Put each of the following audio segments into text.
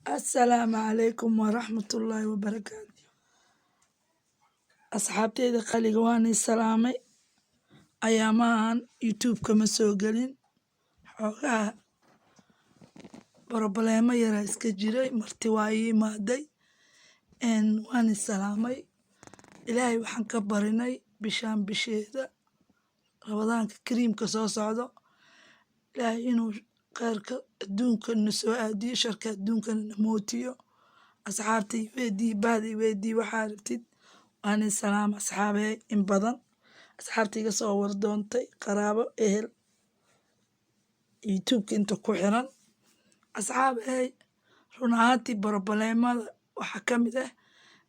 Assalaamu calaykum waraxmatullaahi wabarakaatu. Asxaabteyda qaliga, waan i salaamay. Ayaamahan YouTube-ka ma soo gelin, xoogaha problemo yaraa iska jiray, marti waa ii imaaday. Waan i salaamay. Ilaahay waxaan ka barinay bishaan, bisheeda Ramadaanka kariimka soo socdo, Ilaahay inuu kheyrka adduunka na soo aadiyo, sharka adduunkana na mootiyo. Asxaabta i weydii, bahda i weydii, waxaa rabtid. Waan i salaamay, asxaabey, in badan asxaabta iga soo wardoontay, qaraabo, ehel, YouTube-ka inta ku xiran. Asxaabey, run ahaantii problemada waxaa ka mid ah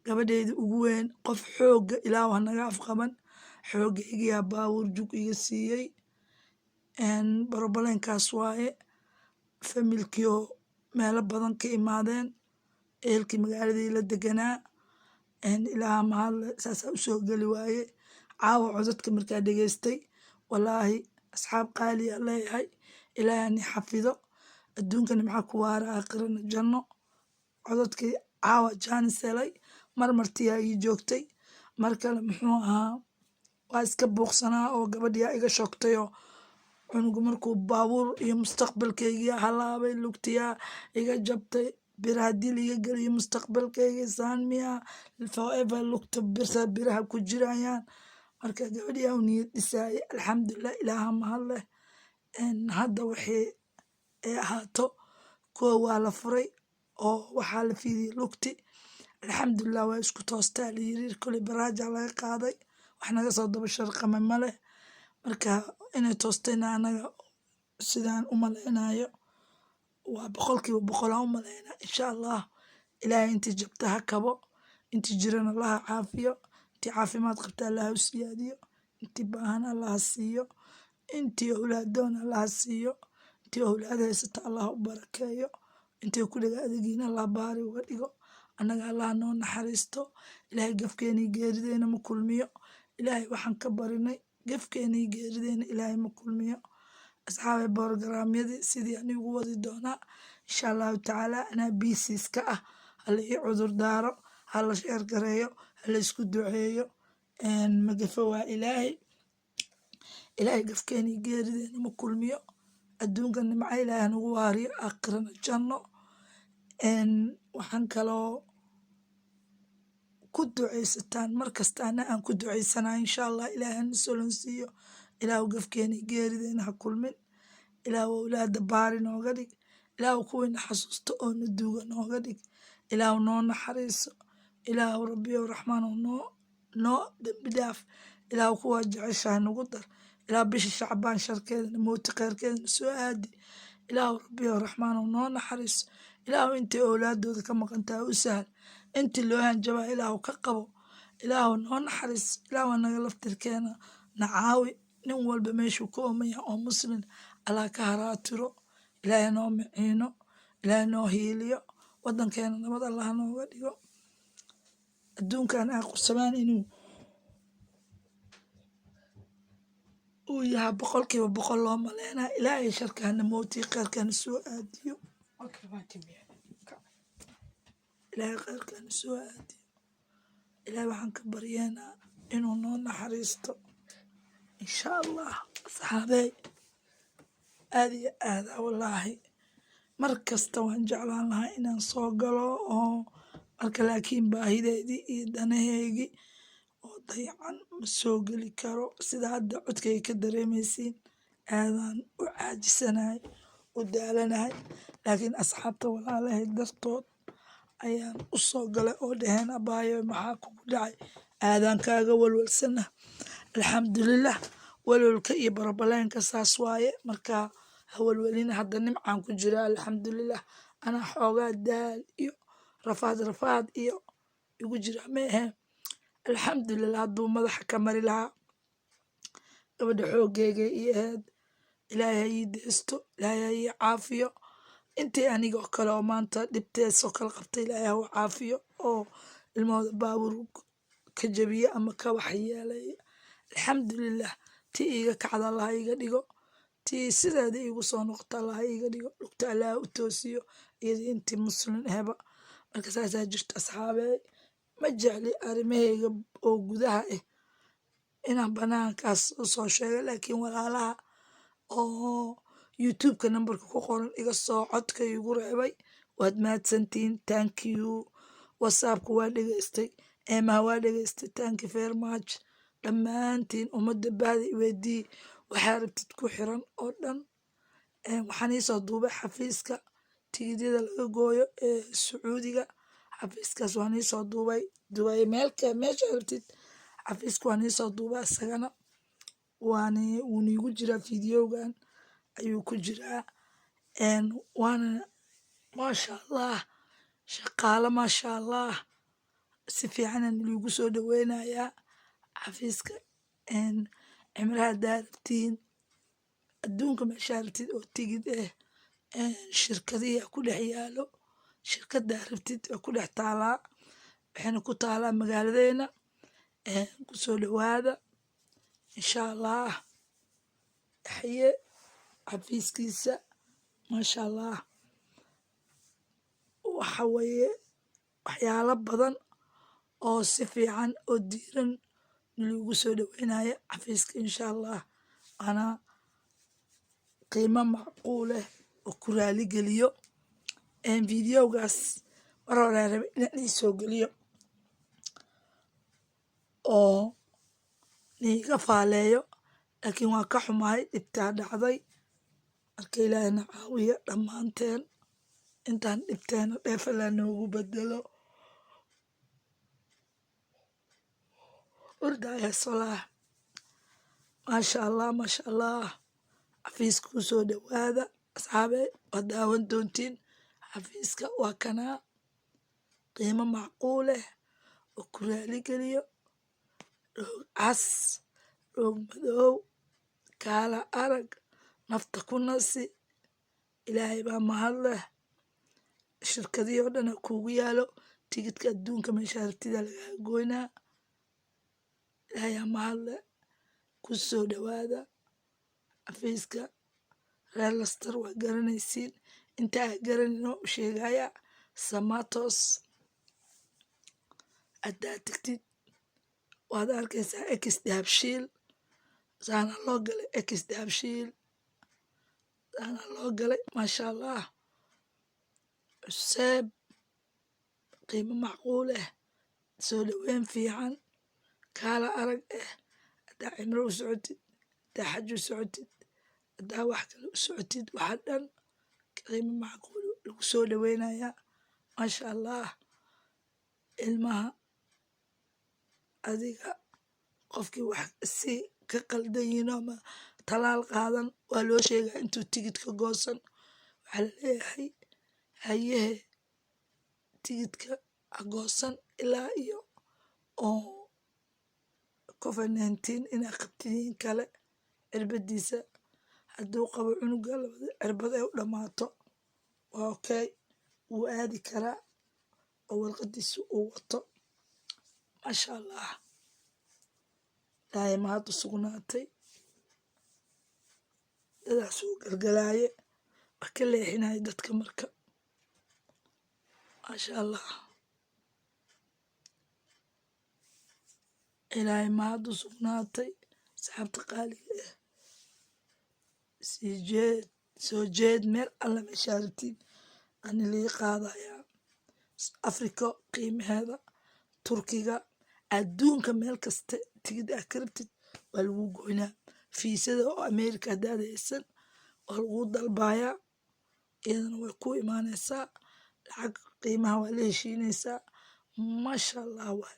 gabadheyda ugu weyn, qof xoogga Ilaah ha naga afqaban, xoogaygiyaa baabuur jug iga siiyey. Problemkaas waaye, familkii oo meelo badan ka imaadeen, ehelkii magaaladii la deganaa. Ilaaha mahadle, saasaa usoo geli waaye. Caawa codadka markaa dhegeystay, wallaahi asxaab qaaliya leeyahay. Ilaahay hani xafido, adduunkana maxaa ku waara, aakhirana janno. Codadkii caawa jaanis helay, mar martiyaa ii joogtay, mar kale muxuu ahaa, waa iska buuqsanaa oo gabadhiyaa iga shogtayoo cunugu markuu baabuur iyo mustaqbalkaygiyaa halaabay, lugtiyaa iga jabtay, bir haddii liiga geliyo mustaqbalkayga saan miyaa, forever lugta birta biraha ku jirayaan. Marka gabadhiyaa u niyad dhisaayay. Alxamdulilah, Ilaaha mahad leh. Hadda waxay ay ahaato, kuwa waa la furay oo waxaa la fiiriyey lugti. Alxamdulilah, waa isku toostaa la yiri, koley baraaja laga qaaday, wax naga soo daba sharqamay ma leh. Marka inay toostayna anaga sidaan u malaynayo waa 100% aan u malaynaa, insha Allah. Ilaahay intii jabta ha kabo, intii jirana Allaha caafiyo, intii caafimaad qabta Allaha u siyaadiyo, intii baahan Allaha siiyo, intii owlaadoon Allaha siiyo, intii owlaad haysata Allaha u barakeeyo, intii ku dhaga adegiina Allah baari uga dhigo. Annaga Allah noo naxariisto. Ilaahay gafkeena iyo geerideena ma kulmiyo. Ilaahay waxaan ka barinay gafkeena iyo geerideena Ilaahay ma kulmiyo. Asxaabay, programyadii sidii anigu wadi doonaa, insha Allahu tacaala. Anaa busy iska ah, hala ii cudur daaro, hala share gareeyo, hala isku duceeyo. Magafo waa Ilaahay. Ilaahay gafkeena iyo geerideena ma kulmiyo. Adduunka nimco Ilaahay hanagu waariyo, aakhirana janno. Waxaan kaloo ku duceysataan markasta, ana aan ku duceysanaa, insha Allah, Ilaahay hana solonsiiyo. Ilaahu gafkeena iyo geerideena ha kulmin. Ilaahu owlaada baari nooga dhig. Ilaahu kuwiina xasuusto oo na duuga nooga dhig. Ilaahu noo naxariiso. Ilaahu Rabbiyow Raxmaanow noo dembi dhaaf. Ilaahu kuwaa jeceshahay nagu dar. Ilaah bisha Shacbaan sharkeedana mooti, kheyrkeedana soo aadi. Ilaahu Rabbiyow Raxmaanow noo naxariiso. Ilaahu intay owlaadooda ka maqan tahay u sahal, intii loo hanjabaa Ilaahu ka qabo. Ilaahu noo naxariiso. Ilaahu anaga laftirkeena na caawi. Nin walba meeshuu ka ooman yahay oo Muslim Allah ka haraatiro. Ilaahay noo miciino, Ilaahay noo hiiliyo. Wadankeena nabad Allah nooga dhigo. Adduunkan aaqursamaan inuu uu yahay 100% loo maleynaa. Ilaahay sharkaana mootiyo, kheyrkaana soo aadiyo. Ilaahay kheyrkaana soo aadiyo. Ilaahay waxaan ka baryeynaa inuu noo naxariisto, insha Allah. Asxaabey, aad iyo aada wallaahi mar kasta waan jeclaan lahaa inaan soo galo oo marka, laakiin baahideedii iyo danaheygii oo dayacan ma soo geli karo. Sida hadda codkayga ka dareemaysiin, aadaan u caajisanahay, u daalanahay, laakiin asxaabta walaalahay dartood ayaan u soo galay oo dhaheen, "Abaayo, maxaa kugu dhacay? Aadaan kaaga walwalsana." Alxamdulilah, walwalka iyo problemka saas waaye. Marka ha walwalina, hadda nimcaan ku jira, alxamdulilah. Anaa xoogaa daal iyo rafaad rafaad iyo igu jira ma ahe. Alxamdulilah, hadduu madaxa ka mari lahaa gabadha xoogeyga iyo ahayd. Ilaahay ha ii deesto, Ilaahay ha ii caafiyo. Intii anigoo kale oo maanta dhibteesoo kale qabta, Ilaahay ha u caafiyo, oo ilmahooda baabuur ka jabiye ama ka waxyeelay. Alxamdulilah, tii iiga kacda Allah iiga dhigo, tii sideeda iigu soo noqota Allah iiga dhigo. Lugta Allah u toosiyo. Iyadii intii Muslim ahba. Marka saasaa jirta, asxaabey. Ma jecli arrimahayga oo gudaha ah inaan banaankaas usoo sheego, laakiin walaalaha oo YouTube-ka nambarka ku qoran iga soo codka igu reebay, waad mahadsantihiin, thank you. WhatsAppka waa dhegeystay, emaha waa dhegeystay, thank you very much dhammaantiin. Ummadda bahda iweydii waxaa rabtid ku xiran oo dhan. Waxaan iisoo duubay xafiiska tigidyada laga gooyo ee Sacuudiga. Xafiiskaas waan iisoo duubay. Duubay meelka meesha rabtid, xafiiska waan iisoo duubay isagana, waana wuu niigu jiraa, videogan ayuu ku jiraa. Waana maasha Allah, shaqaale maasha Allah, si fiicanaan liigu soo dhaweynayaa xafiiska. Cimraha haddaa rabtiin, adduunka meeshaa rabtid oo tigid ah, shirkadihi ku dhex yaalo, shirkadaa rabtid waa ku dhex taalaa, waxayna ku taalaa magaaladeena. Kusoo dhawaada insha Allah. Yaxye xafiiskiisa maasha Allah, waxa weeye waxyaalo badan oo si fiican oo diiran lagu soo dhaweynayo xafiiska insha Allah, waana qiimo macquul eh oo ku raali geliyo. Videogaas mar hore rabay inaan iisoo geliyo oo niiga faaleeyo, laakiin waan ka xumahay dhibtaa dhacday. Marka Ilaahina caawiyo dhammaanteen, intaan dhibteena dheef Allah noogu bedelo. Hurda solaa. Maasha Allah, maasha Allah. Xafiiska ku soo dhawaada, asxaabe, waad daawan doontiin. Xafiiska waa kanaa, qiimo macquul eh oo ku raali geliyo, roog cas, roog madow, kaala arag, nafta ku nasi. Ilaahay baa mahad leh. Shirkadihii oo dhan aa kuugu yaalo, tigidhka adduunka meeshaa rabtida lagaaga goynaa. Ilaahay aa mahad leh. Ku soo dhawaada xafiiska. Reer Leicester waa garanaysiin, inta aa garanin oo u sheegaya, Samatos haddaad tagtid waad arkaysaa ex Dahabshiil. Saana loo galay ex Dahabshiil, saana loo galay, maasha Allah. Cuseeb, qiimo macquul eh, soo dhaweyn fiican, kaala arag eh. Haddaa cimro u socotid, haddaa xaj u socotid, haddaa wax kale u socotid, waxa dhan qiimo macquul lagu soo dhaweynayaa, maasha Allah. Ilmaha, adiga, qofkii wax si ka qaldan yihiin ama talaal qaadan, waa loo sheegaa intuu tigidhka goosan. Waxaa laleeyahay, hayehe, tigidhka ha goosan ilaa iyo oo COVID-19 inaa qabtid in kale cirbadiisa. Hadduu qabo cunuga labada cirbad ay u dhammaato, waa okay, wuu aadi karaa oo warqadiisa uu wato. Maasha Allah, Ilaahay mahad u sugnaatay. Dadaa soo galgalaaye, wax ka leexinaya dadka. Marka maasha Allah, Ilaahay mahad u sugnaatay. Asxaabta qaaliga ah, sii jeed, soo jeed, meel alla meeshaa rabtiin ani lii qaadayaa. Afrika qiimaheeda, Turkiga, adduunka meel kasta tigid aa ka rabtid waa lagu goynaa. Fiisada oo America haddaad haysan, waa lagu dalbayaa, iyadana way ku imaanaysaa. Lacag qiimaha waa la heshiinaysaa, maasha Allah waay.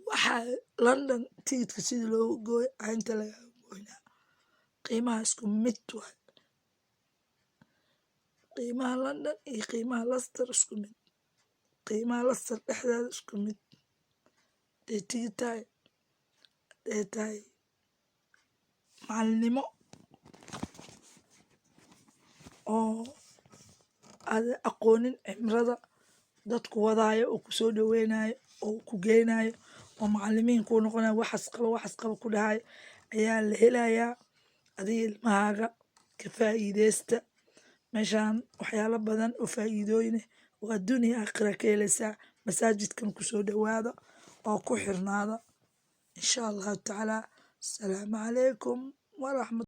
Waxaa London tigidka sidii loogu gooyo aa inta lagaaga goynaa, qiimaha isku mid waay. Qiimaha London iyo qiimaha Leicester isku mid, qiimaha Leicester dhexdeeda isku mid. Haday tigid tahay, haday tahay macalinimo oo aadan aqoonin cimrada, dadku wadaayo oo kusoo dhaweynayo oo ku geynayo oo macalimiin kuu noqonayo, waxaas qabo, waxaas qabo ku dhahayo ayaa la helayaa. Adiga ilmahaaga ka faa'iideysta. Meeshaan waxyaalo badan oo faa'iidooyin ah oo adduun iyo aakhira ka helaysaa. Masaajidkan kusoo dhawaada oo ku xirnaada, insha Allahu tacaala. Asalaamu calaykum waraxmat.